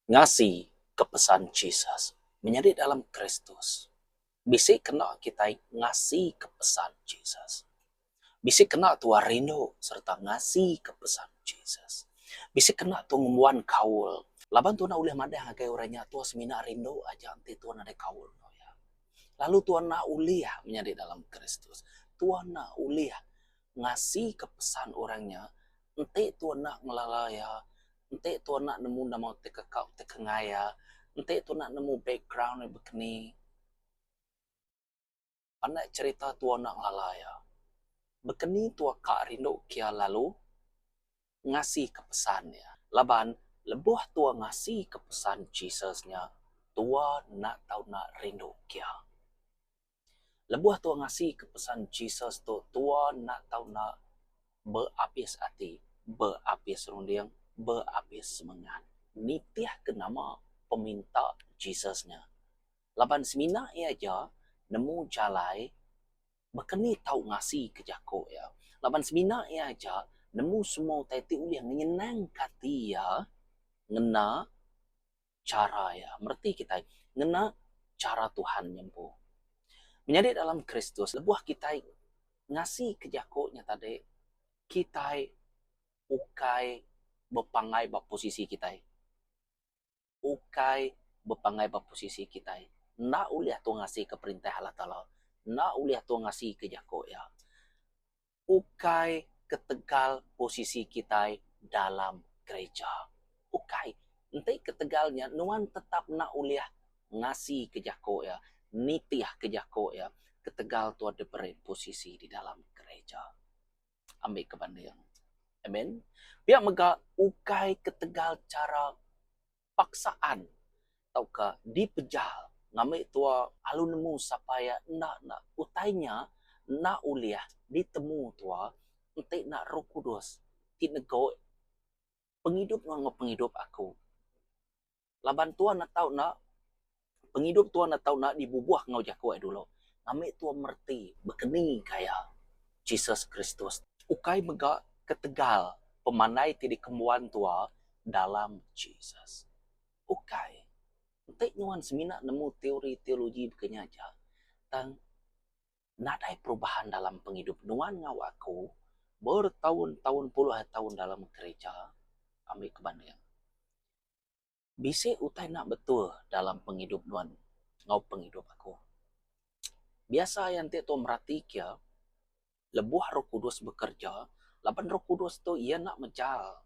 Ngasi ke pesan Jesus. Menyadi dalam Kristus, bisi kena kitai ngasi ke pesan Jesus. Bisi kena tua rindu sereta ngasi ke pesan Jesus. Bisi kena tua ngembuan kaul. Laban tua enda ulih madah ngagai orang nya tua semina rindu aja enti tua nadai kaul enggau iya. Lalu tua enda ulih menyadi dalam Kristus. Tua enda ulih ngasi ke pesan orang nya enti tua enda ngelala iya Enti tua enda nemu nama utai ke ka utai ke enggai iya, enti tua enda nemu background iya bekeni, pandak cherita tua enda ngelala iya. Bekeni tua ka rindu ke iya lalu ngasi ke pesan iya. Laban lebuh tua ngasi ke pesan Jesus nya, tua enda tau enda rindu ke iya. Lebuh tua ngasika pesan Jesus tu, tua enda tau enda beapis ati, beapis runding, beapis semengat nitihka nama peminta Jesus nya. Laban semina iya aja nemu jalai baka ni tau ngasika jaku iya. Laban semina iya aja nemu semua utai ti ulih ngenyenangka ati iya ngena chara iya. Mereti kitai ngena chara Tuhan nya empu. Menyadi dalam Kristus, lebuh kitai ngasika jaku nya tadi, kitai ukai bepanggai ba posisi kitai. Ukai bepanggai ba posisi kitai. Enda ulih tu ngasika perintah Allah Taala. Enda ulih tu ngasika jaku iya. Ukai ketegal posisi kitai dalam gereja. Ukai. Enti ketegal nya nuan tetap enda ulih ngasika jaku iya, nitihka jaku iya ketegal tuan diberi posisi di dalam gereja. Ambika banding. Amen. Pia mega ukai ketegal chara paksaan tauka dipejal ngambi tua alu nemu sapa iya enda enda utai nya enda ulih ditemu tua enti enda Roh Kudus ti nego pengidup nuan enggau pengidup aku. Laban tua enda tau enda pengidup tua enda tau enda dibubuh enggau jaku ai dulu ngambi tua mereti bekeni gaya Jesus Kristus. Ukai mega ketegal pemandai ti dikembuan tua dalam Jesus. Ukai. Enti nuan semina nemu teori teologi baka nya aja, tang nadai perubahan dalam pengidup nuan enggau aku bertaun-taun puluh taun dalam gereja, ambi ke banding. Bisi utai enda betul dalam pengidup nuan enggau pengidup aku. Biasa iya enti tuan meratika lebuh Roh Kudus bekereja laban Roh Kudus tu iya enda mejal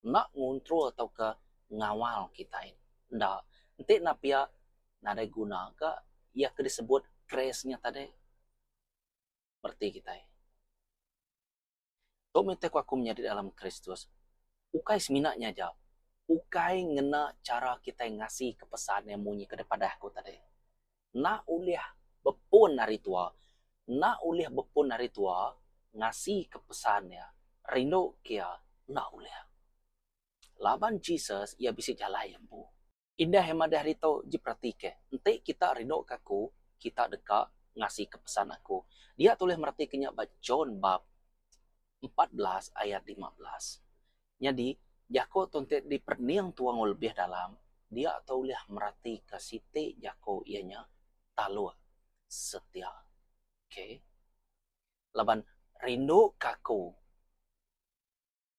enda ngontrol tauka ngawal kitai. Enda. Enti enda pia nadai guna ka iya ke disebut grace nya tadi. Mereti kitai. Tu meh utai ku aku menyadi dalam Kristus. Ukai semina nya aja, ukai ngena chara kitai ngasika pesan iya munyi ke dipadah aku tadi. Enda ulih bepun ari tua, enda ulih bepun ari tua ngasika pesan iya, rindu ke iya, enda ulih. Laban Jesus iya bisi jalai iya empu. Indah iya madah ditu ji peratika, enti kita rinduka aku, kita deka ngasika pesan aku. Dia tulih meratika nya ba John bab 14 ayat 15. Nyadi, jaku tu enti diperening tua enggau lebih dalam, dia tu ulih meratika siti jaku iya nya taluk setia. Okay. Laban rinduka aku.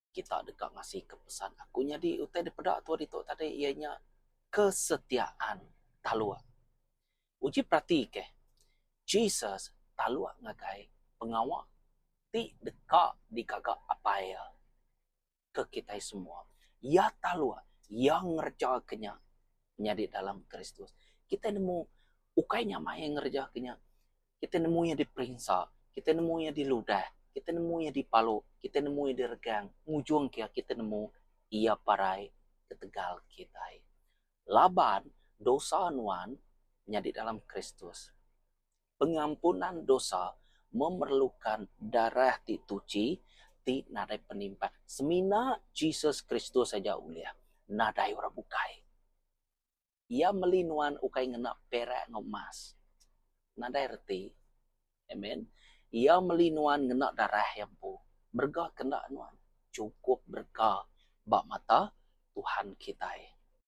Kita deka ngasika pesan aku nyadi utai dipeda tua ditu tadi iya nya kesetiaan taluk. Uji peratika Jesus taluk ngagai pengawa ti deka digaga Apai iya ke kitai semua. Iya taluk, iya ngereja ke nya nyadi dalam Kristus. Kitai nemu ukai nya maya ngereja ke nya. Kitai nemu iya diperinsa, kitai nemu iya diludah, kitai nemu iya dipalu, kitai nemu iya diregang, ngujung ke kitai nemu iya parai ketegal kitai. Laban dosa nuan nyadi dalam Kristus. Pengampunan dosa memerlukan darah ti tuchi ti nadai penimpak. Semina Jesus Kristus aja ulih, nadai orang bukai. Iya meli nuan ukai ngena perak enggau emas. Nadai reti. Amen. Iya meli nuan ngena darah iya empu. Berega ke enda nuan? Chukup berega ba mata Tuhan kitai.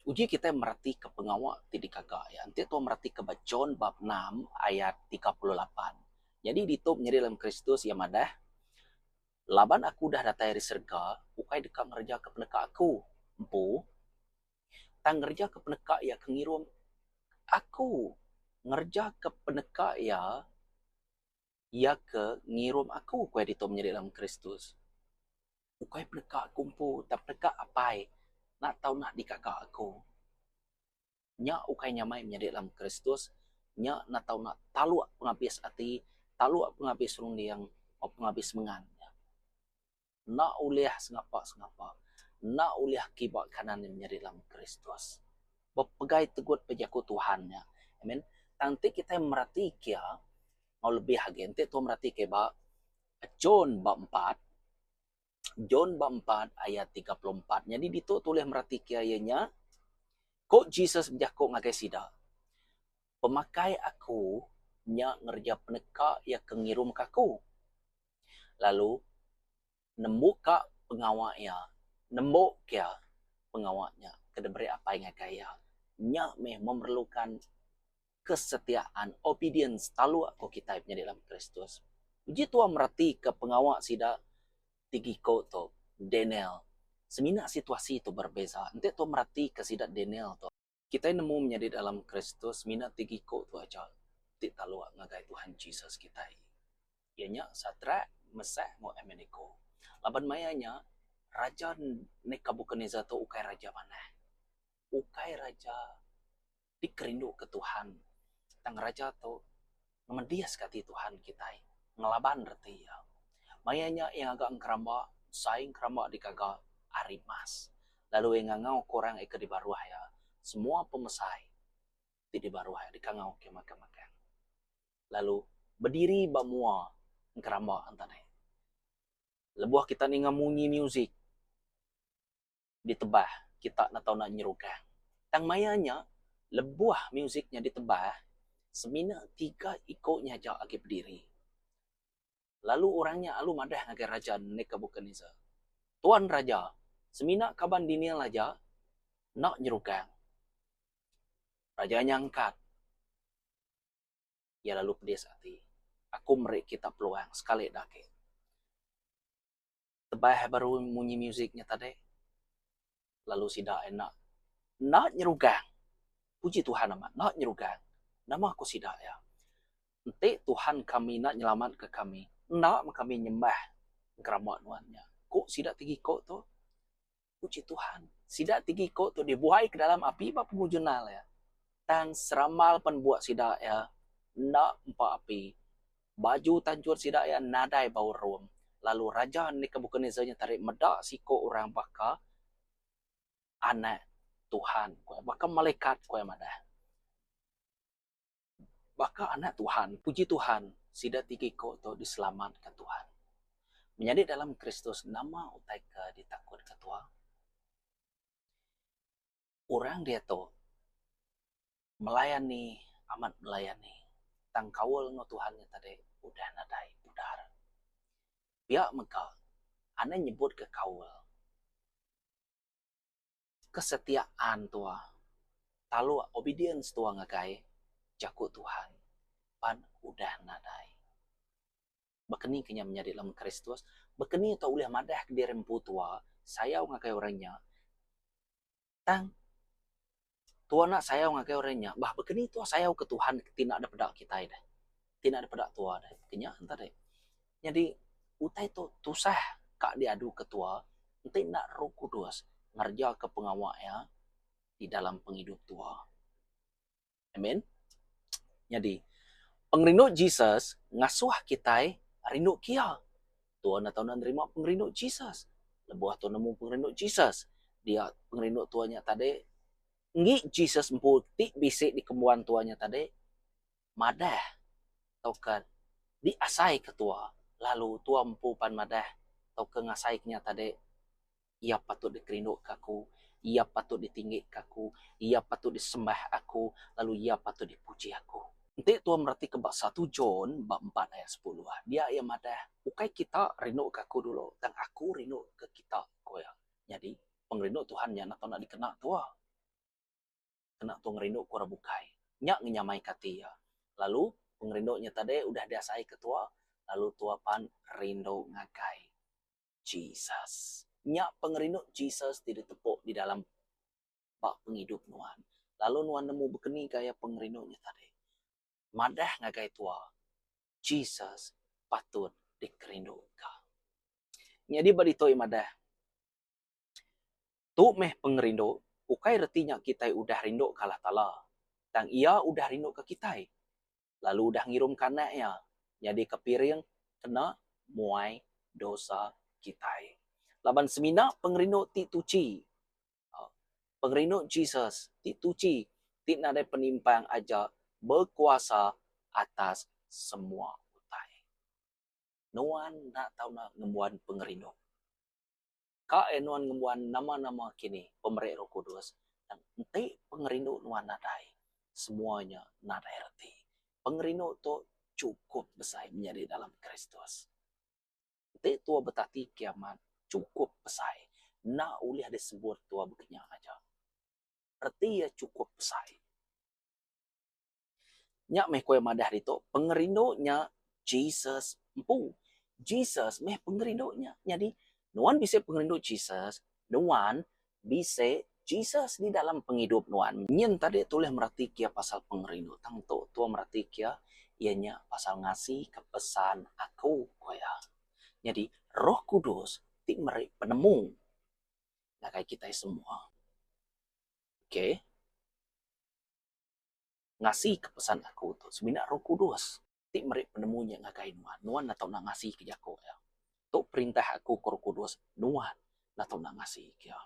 Uji kitai meratika pengawa ti digaga iya. Enti tuan meratika ba John bab enam ayat 38. Nyadi ditu menyadi dalam Kristus iya madah, Laban aku udah datai ari serega, ukai deka ngerejaka peneka aku empu, tang ngerejaka peneka iya ke ngirum aku. Ngerejaka peneka iya, iya ke ngirum aku, ku iya ditu menyadi dalam Kristus. Ukai peneka aku empu tang peneka Apai enda tau enda digaga aku. Nya ukai nyamai menyadi dalam Kristus, nya enda tau enda taluk pengabis ati, taluk pengabis runding enggau pengabis semengat. Enda ulih sengapa-sengapa, enda ulih kiba kanan menyadi dalam Kristus. Bepegai tegut ba jaku Tuhan nya. Amen. Tang enti kitai meratika iya enggau lebih agi enti tuan meratika ba John ba empat, John ba empat ayat 34. Nyadi ditu tulih meratika iya nya, ku Jesus bejaku ngagai sida, Pemakai aku nya ngereja peneka iya ke ngirumka aku, lalu nembuka pengawa iya, nembuka iya pengawa nya ke diberi Apai ngagai iya. Nya meh memerlukan kesetiaan, obedience, taluk ko kitai penyadi dalam Kristus. Uji tua meratika pengawa sida ti giko tu, Daniel. Semina situasi tu berbeza. Enti tua meratika sida Daniel tu, kitai nemu menyadi dalam Kristus semina ti giko tu aja ti taluk ngagai Tuhan Jesus kitai. Iya nya Sadrak, Mesak enggau Abednego. Laban maya nya, Raja Nebukadnezar tu ukai raja manah. Ukai raja dikerinduka Tuhan. Tang raja tu ngemediska ati Tuhan kitai ngelaban reti iya. Maya nya iya ngaga engkeramba besai engkeramba digaga ari emas. Lalu iya ngangauka orang iya ke dibaruh iya semua pemesai ti dibaruh iya dikangauka iya magang-magang. Lalu bediri ba mua engkeramba enta deh. Lebuh kita ninga munyi muzik ditebah kita enda tau enda nyerukang. Tang maya nya, lebuh muzik nya ditebah, semina tiga iku nya aja agi bediri. Lalu orang nya alu madah ngagai Raja Nebukadnezar, Tuan Raja, semina kaban Daniel aja enda nyerukang. Raja nya angkat. Iya lalu pedis ati. Aku meri kita peluang sekali da agi. Tebah baru munyi muzik nya tadi lalu sida enda enda nyerugang. Puji Tuhan amat enda nyerugang. Nama ku sida iya? Enti Tuhan kami enda nyelamatka kami, enda meh kami nyembah engkeramba nuan nya. Ku sida ti giko tu. Puji Tuhan, sida ti giko tu dibuai ke dalam api ba pengujung nal iya. Tang seramal pen buak sida iya enda empa api. Baju tanchut sida iya nadai bau rum, lalu Raja Nebukadnesar nya tadi meda siku orang baka Anak Tuhan, ku iya, baka malaikat, ku iya madah. Baka Anak Tuhan. Puji Tuhan, sida tiga iku tu diselamatka Tuhan. Menyadi dalam Kristus nama utai ke ditakutka tua? Orang diatu melayani amat melayani tang kaul enggau Tuhan nya tadi udah nadai pudar. Pia mega anang nyebut ke kaul kesetiaan tua taluk obedience tua ngagai jaku Tuhan pan udah nadai. Baka ni ke nya menyadi dalam Kristus? Baka ni tua ulih madah ke diri empu tua sayau ngagai orang nya Tang, tua enda sayau ngagai orang nya, bah baka ni tua sayau ke Tuhan ti enda dipeda kitai deh. Ti enda dipeda tua deh. Ke nya enta deh. Nyadi utai tu tusah ka diadu ke tua enti enda Roh Kudus ngereja ke pengawa iya di dalam pengidup tua. Amen. Nyadi, pengerindu Jesus ngasuh kitai rindu ke iya. Tua enda tau enda nerima pengerindu Jesus. Lebuh tua nemu pengerindu Jesus, dia pengerindu tua nya tadi enggi Jesus empu ti bisi dikembuan tua nya tadi madah tauka diasaika tua lalu tua empu pan madah tauka ngasaika nya tadi Iya patut dikerinduka aku, Iya patut ditinggika aku, Iya patut disembah aku, lalu Iya patut dipuji aku. Enti tua meratika ba satu John ba empat ayat sepuluh, dia iya madah, Ukai kita rinduka aku dulu, tang aku rinduka kita, ku iya. Nyadi, pengerindu Tuhan nya enda tau enda dikena tua. Kena tua ngerindu ke orang bukai. Nya ngenyamaika ati iya. Lalu pengerindu nya tadi udah diasaika tua lalu tua pan rindu ngagai Jesus. Nya pengerindu Jesus ti ditepuk di dalam ba pengidup nuan. Lalu nuan nemu bekeni gaya pengerindu nya tadi. Madah ngagai tua, Jesus patut dikerinduka. Nyadi ba ditu iya madah, Tu meh pengerindu, ukai reti nya kitai udah rinduka Allah Taala, tang Iya udah rinduka kitai, lalu udah ngirumka Anak Iya nyadika piring kena muai dosa kitai. Laban semina pengerindu ti tuchi, pengerindu Jesus ti tuchi ti nadai penimpang aja bekuasa atas semua utai. Nuan enda tau enda ngembuan pengerindu. Ka iya nuan ngembuan nama-nama kini pemeri Roh Kudus, tang enti pengerindu nuan nadai, semua nya nadai reti. Pengerindu tu chukup besai menyadi dalam Kristus. Enti tua betati kiamat chukup besai, enda ulih disebut tua bekenya aja. Reti iya chukup besai. Nya meh ku iya madah ditu, pengerindu nya Jesus empu. Jesus meh pengerindu nya. Nyadi, nuan bisi pengerindu Jesus, nuan bisi Jesus di dalam pengidup nuan. Nyin tadi tulih mereti kia pasal pengerindu tang tu tua mereti kia iya nya pasal ngasi ke pesan aku, ku iya. Nyadi, Roh Kudus ti meri penemu ngagai kitai semua. Okay. Ngasi ke pesan aku tu semina Roh Kudus ti meri penemu nya ngagai nuan. Nuan enda tau enda ngasi ke jaku iya. Tu perintah aku ke Roh Kudus, nuan enda tau enda ngasi ke iya.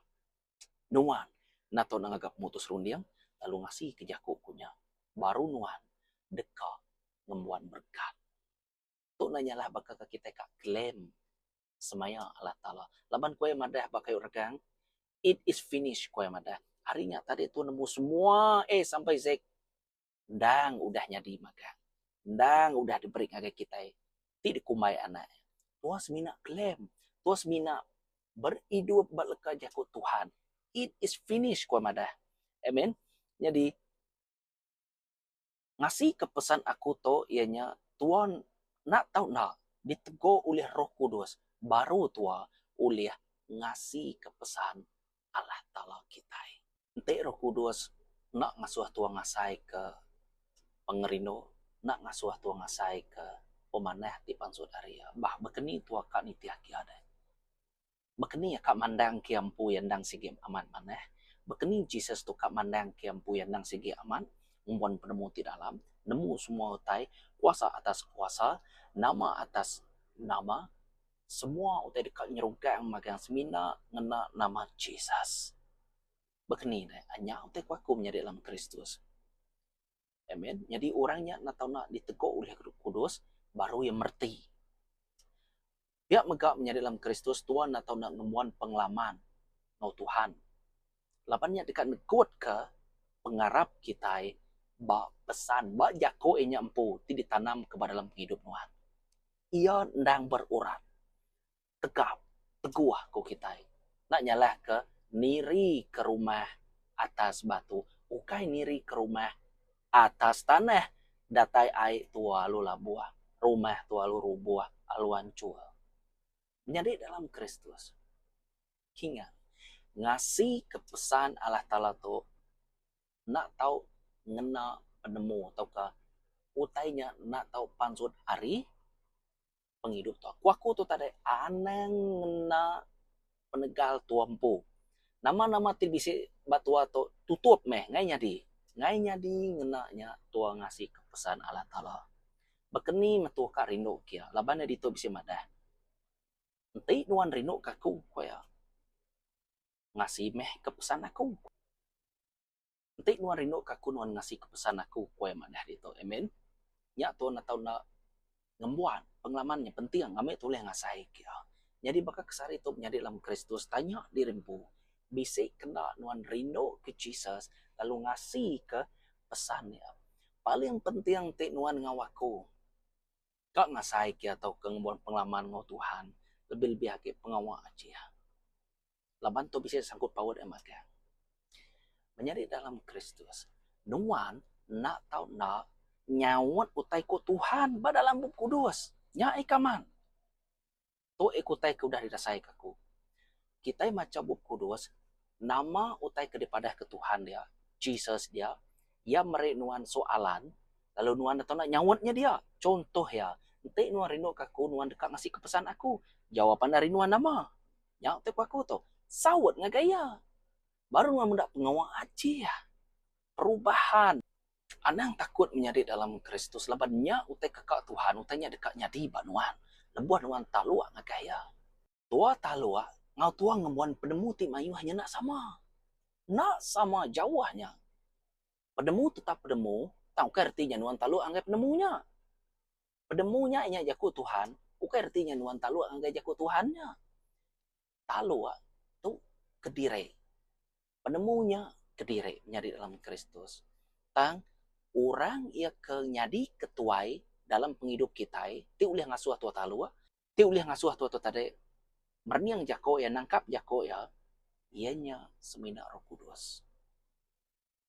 Nuan enda tau enda ngaga pemutus runding lalu ngasi ke jaku ku nya. Baru nuan deka ngembuan berekat. Tu enda nyalah baka ke kitai ka claim semaya Allah Taala. Laban ku iya madah ba kayu regang, it is finished ku iya madah. Ari nya tadi tu nemu semua A sampai Z endang udah nyadi magang. Endang udah diberi ngagai kitai ti dikumbai anak iya. Tua semina claim, tua semina beridup ba leka jaku Tuhan. It is finished ku iya madah. Amen. Nyadi Ngasika pesan aku tu iya nya tua enda tau enda ditego ulih Roh Kudus baru tua ulih ngasika pesan Allah Taala kitai. Enti Roh Kudus enda ngasuh tua ngasaika pengerindu, enda ngasuh tua ngasaika pemanah ti pansut ari iya, bah baka ni tua ka nitih agi deh. Baka ni iya ka mandang ke iya empu iya endang sigi amat manah? Baka ni Jesus tu ka mandang ke iya empu iya endang sigi amat ngembuan penemu ti dalam, nemu semua utai, kuasa atas kuasa, nama atas nama, semua utai deka nyerugang magang semina ngena nama Jesus. Baka ni ne? Nya utai ku aku menyadi dalam Kristus. Amen. Nyadi orang nya enda tau enda ditegu ulih Roh Kudus baru iya mereti. Pia mega menyadi dalam Kristus tuan enda tau enda ngembuan pengalaman enggau Tuhan. Laban nya deka negutka pengarap kitai ba pesan ba jaku iya nya empu ti ditanamka ba dalam pengidup nuan. Iya endang berurat. Tegap, teguh ku kitai. Enda nyalahka nirika rumah atas batu, ukai nirika rumah atas tanah datai ai tua lalu labuh, rumah tua lalu rubuh, lalu anchur. Menyadi dalam Kristus, kingat, ngasika pesan Allah Taala tu enda tau ngena penemu tauka utai nya enda tau pansut ari pengidup tu. Ku aku tu tadi anang ngena penegal tua empu. Nama-nama ti bisi ba tua tu tutup meh ngai nyadi. Ngai nyadi ngena nya tua ngasi ke pesan Allah Taala. Baka ni meh tua ka rindu ke iya laban iya ditu bisi madah enti nuan rindu ke aku ku iya ngasi meh ke pesan aku. Enti nuan rindu ke aku nuan ngasi ke pesan aku ku iya madah ditu. Amen. Nya tuan atau enda ngembuan pengalaman nya penting ngambi tulih ngasai ke iya. Nyadi baka ke sehari tu menyadi dalam Kristus tanya diri empu bisi ke enda nuan rindu ke Jesus lalu ngasi ke pesan iya. Paling penting ti nuan enggau aku ka ngasai ke iya tauka ngembuan pengalaman enggau Tuhan lebih-lebih agi pengawa aja. Laban tu bisi sangkut paut iya magang. Menyadi dalam Kristus, nuan enda tau enda nyaut utai ku Tuhan ba dalam Bup Kudus. Nya ika man. Tu ika utai ke udah dirasaika aku. Kitai macha Bup Kudus, nama utai ke dipadahka Tuhan dia, Jesus dia, iya meri nuan soalan lalu nuan enda tau enda nyaut nya dia. Chunto iya, enti nuan rinduka aku, nuan deka ngasika pesan aku. Jawapan ari nuan nama? Nya utai ku aku tu. Saut ngagai iya. Baru nuan meda pengawa ajih, perubahan. Anang takut menyadi dalam Kristus laban nya utai keka Tuhan, utai nya deka nyadi ba nuan lebuh nuan taluk ngagai Iya. Tua taluk enggau tua ngembuan penemu ti mayuh nya enda sama. Enda sama jauh nya. Penemu tetap penemu tang ukai reti nya nuan taluk ngagai penemu nya. Penemu nya nya jaku Tuhan ukai reti nya nuan taluk ngagai jaku Tuhan nya. Taluk tu kediri. Penemu nya kediri nyadi dalam Kristus. Tang orang iya ke nyadi ketuai dalam pengidup kitai ti ulih ngasuh tua taluk, ti ulih ngasuh tua tu tadi merening jako iya nangkap jako iya, iya nya semina Roh Kudus.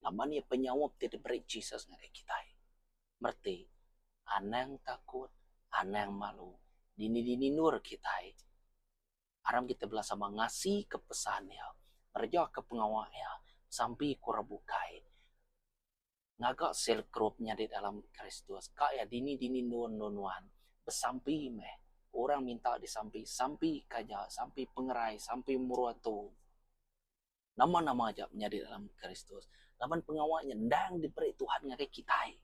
Laban iya penyaup ti diberi Jesus ngagai kitai. Mereti, anang takut, anang malu, dini-dini endur kitai. Aram kitai bela sama ngasika pesan iya, ngerejaka pengawa iya, besampi ke orang bukai, ngaga sel group nyadi dalam Kristus. Ka iya dini-dini endur endur nuan, besampi meh. Orang minta disampi, sampi ka aja, sampi pengerai, sampi muru atu. Nama-nama aja menyadi dalam Kristus. Laban pengawa nya endang diberi Tuhan ngagai kitai.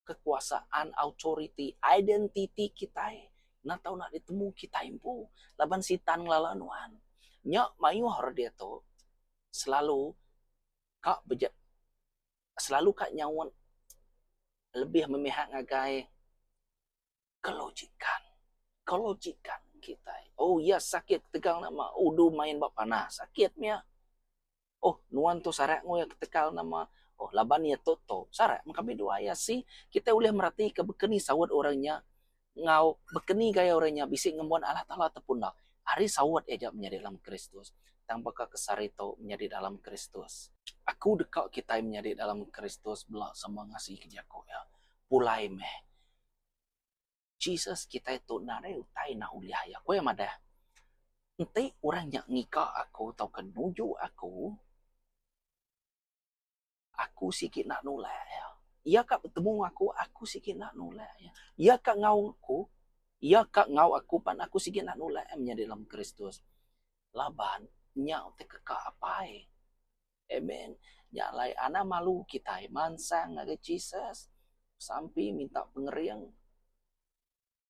Kekuasaan, autoriti, identiti kitai enda tau nak ditemu kitai empu laban sitan ngelala nuan. Nya mayuh re diatu selalu ka beja selalu ka nyaut lebih memihak ngagai kelojikan. Kelojikan kitai. Oh iya sakit ketegal nama udu main ba panah sakit mia. Oh nuan tu sarak ngui ketegal nama oh laban iya tu tu sarak meh kami dua iya si kitai ulih mereti ke bekeni saut orang nya enggau bekeni gaya orang nya bisi ngembuan Allah Taala ataupun enda. Ari saut iya aja menyadi dalam Kristus tang baka ke sehari tu menyadi dalam Kristus. Aku deka kitai menyadi dalam Kristus bela sama ngasi ke jaku iya. Pulai meh. Jesus kitai tu nadai utai enda ulih iya. Ku iya madah, enti orang nya ngiga aku tauka nuju aku, aku sigi enda nulak iya. Iya ka betemu aku, aku sigi enda nulak iya. Iya ka enggau aku, iya ka enggau aku pan aku sigi enda nulak iya menyadi dalam Kristus. Laban nya utai keka apai. Amen. Nya alai anang malu kitai mansang ngagai Jesus besampi minta pengering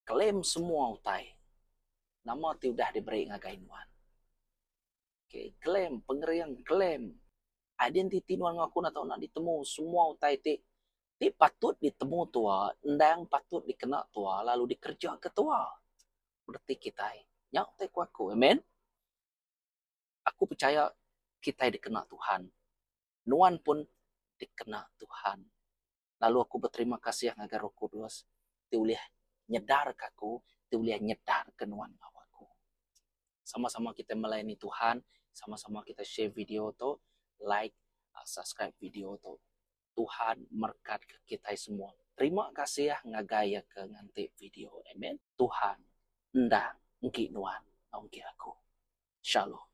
claim semua utai nama ti udah diberi ngagai nuan. Okay, claim pengering claim identiti nuan enggau aku enda tau nak ditemu semua utai ti ti patut ditemu tua endang patut dikena tua lalu dikereja ke tua. Reti kitai nya utai ku aku. Amen. Aku pechaya kitai dikena Tuhan. Nuan pun dikena Tuhan. Lalu aku beterima kasih ngagai Roh Kudus ti ulih nyedarka aku, ti ulih nyedarka nuan enggau aku. Sama-sama kitai melayani Tuhan, sama-sama kitai share video tu, like, subscribe video tu. Tuhan merekatka kitai semua. Terima kasih ngagai iya ke nganti video. Amen. Tuhan endang engki nuan enggau engki aku. Shalom.